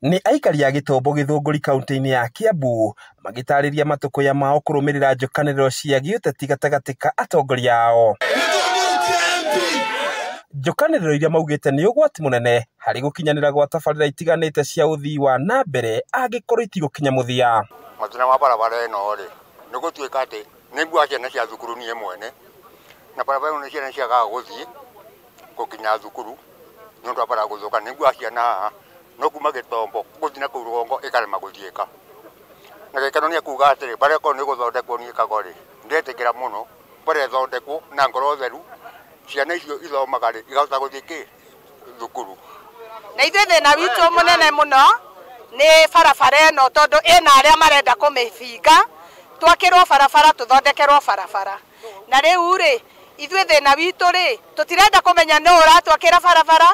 Nĩ aikari a Gĩtombo Gĩthũngũri kaunti-inĩ ya Kiambu magĩtarĩria matũkũya mao kũrũmĩrĩra njũkanĩrĩro cia gĩũteti gatagatĩ ka atongoria ao. Njũkanĩrĩro iria maugĩte nĩ ũgwati mũnene harĩ gũkinyanĩra gwa tabarĩra itiganĩte cia ũthii wa na mbere angĩkorwo itigũkinya mũthia. Mathĩna ma barabara ĩno rĩ, nĩ gũtuĩka atĩ nĩ nguaga ciana cia thukuru niĩ mwene, na barabara ĩno nĩ ciana ciagaga gũthiĩ gũkinya thukuru nĩ ũndũ wa bara gũthũka. Nĩ nguaga ciana haha no kuma Gĩtombo gũthiĩ na kũu rũgongo ĩkarema gũthiĩka. Na gĩkeno nĩ kuga atĩrĩ, bara ĩkorwo nĩ gũthondekwo niĩ Kago rĩ, ndetĩkĩra mũno bara ĩthondekwo na ngoro theru, ciana icio ithomaga rĩ ikahota gũthiĩ kĩ thukuru. Na ithuĩ thĩna witũ mũnene mũno nĩ barabara ĩno, tondũ ĩna arĩa marenda kũmĩbinga, twakĩrwo barabara tũthondekerwo barabara. Na rĩu rĩ, ithuĩ thĩna witũ rĩ, tũtirenda kũmenya nũ ũratwakĩra barabara,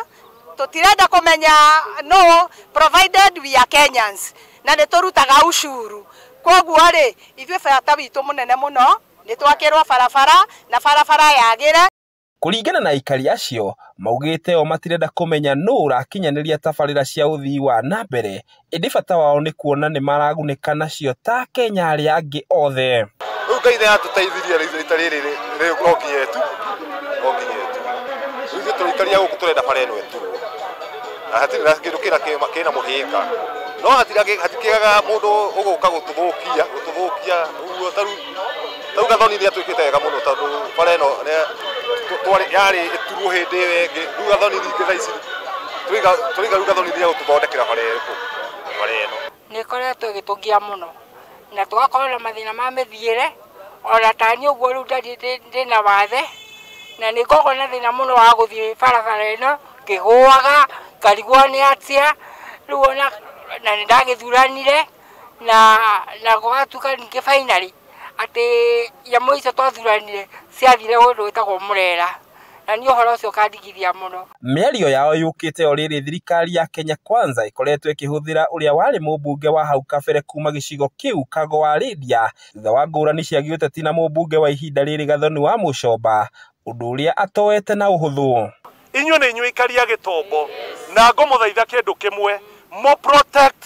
tũtirenda kũmenya nũ, provided we are Kenyans, na nĩ tũrutaga ucuru. Koguo rĩ, ithuĩ bata witũ mũnene mũno nĩ twakĩrwo barabara na barabara yagĩre. Kũringana na aikari acio, maugĩte o matirenda kũmenya nũ ũrakinyanĩria tabarĩra cia ũthii wa na mbere, ĩndĩ bata wao nĩ kuona nĩ maragunĩka nacio ta Kenya arĩa angĩ othe. Rĩu Ngai nĩ atũteithirie rita rĩrĩ no nginya etu, no nginya etu. Rĩu ithuĩ tũrĩ gũkũ tũrenda bara ĩno ĩturwo. Na hatirĩ na kĩndũ kĩna mũhĩnga. No hatikĩagaga mũndũ ũgũka gũtũthũkia, gũtũthũkia ũguo tarĩu Gathoni nĩ atuĩkĩte wega mũno tondũ bara ĩno yarĩ ĩturwo hĩndĩ ĩyo ĩngĩ. Rĩu Gathoni ningĩ thaa ici tũraiga rĩu Gathoni nĩ egũtũthondekera bara ĩrĩkũ, bara ĩno. Nĩ ĩkoretwo ĩgĩtũgia mũno na tũgakorwo na mathĩna ma mĩthiĩre, ona ta niĩ ũguo rĩu ndĩna wathe na nĩ ngoragwo na thĩna mũno wa gũthiĩ barabara ĩno ngĩgũaga ngarigwo nĩ atĩa rĩu ona na nĩ ndagĩthuranire na gũgatuĩka ningĩ finally atĩ nyamũ icio twathuranire ciathire ũndũ wĩtagwo mũrera, na niĩ ũhoro ũcio ũkandigithia mũno. Mĩario yao yũkĩte o rĩrĩ thirikari ya Kenya Kwanza ĩkoretwo ĩkĩhũthĩra ũrĩa warĩ mũmbunge wa hau kabere kuma gĩcigo kĩu Kago wa Lydia thutha wa ngũrani cia gĩũteti na mũmbunge wa ihinda rĩrĩ Gathoni wa Mũcomba, ũndũ ũrĩa atoete na ũhũthũ. Inyuĩ nĩ inyuĩ aikari a Gĩtombo na ngũmũthaitha kĩndũ kĩmwe, mũ protect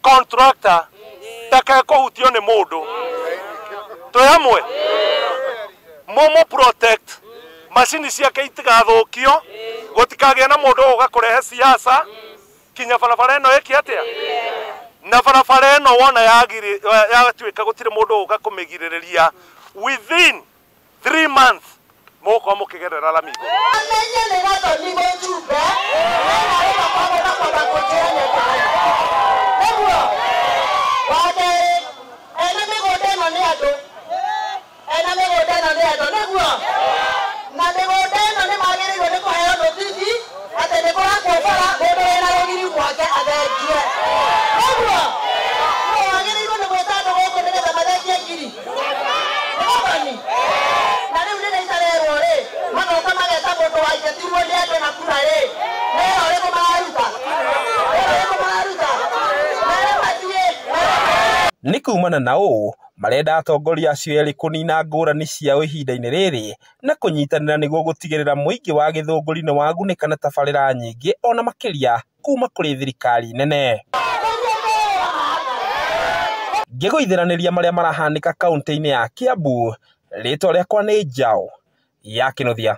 contractor ndakekũhutio nĩ mũndũ. Twĩ hamwe? Mũmũ protect macini ciake itigathũkio, gũtikagĩe na mũndũ ũgũka kũrehe siasa kinya barabara ĩno ĩke atĩa? Na barabara ĩno wona yatuĩka gũtirĩ mũndũ ũgũka kũmĩgirĩrĩria within 3 months mũgũkorwo mũkĩgerera rami igũrũ. Amenye nĩ Gathoni mũjumbe, na arĩ kwamba kũnjĩra nĩ nĩguo. Wa kerĩ, ene mĩgũnda ĩno nĩ andũ, ene mĩgũnda ĩno nĩ andũ, nĩguo. Na mĩgũnda ĩno nĩ magĩrĩirwo nĩ kũheo notithi atĩ nĩ kũrakwo bara, mũndũ wĩna rũgiri gwake athengie, nĩguo. Nũ wagĩrĩirwo nĩ gwĩta andũ gũkũ nĩgetha mathengie ngiri? Nĩ Gathoni. Na rĩu rĩrĩa itarerwo rĩ, magoka mageta mũndũ waingatirwo nĩ andũ na kura rĩ, nĩ wĩra ũrĩkũ mararuta? Wĩra ũrĩkũ mararuta? Mere mathiĩ. Nĩ kumana na ũũ marenda atongoria acio erĩ kũnina ngũrani ciao ihinda-inĩ rĩrĩ na kũnyitanĩra nĩguo gũtigĩrĩra mũingĩ wa Gĩthũngũri nĩ wagunĩka na tabarĩra nyingĩ ona makĩria kuma kũrĩ thirikari nene. Ngĩgũithiranĩria marĩa marahanĩka kaunti-inĩ ya Kiambu, rĩtwa rĩakwa nĩ Njaũ ya Kĩnuthia.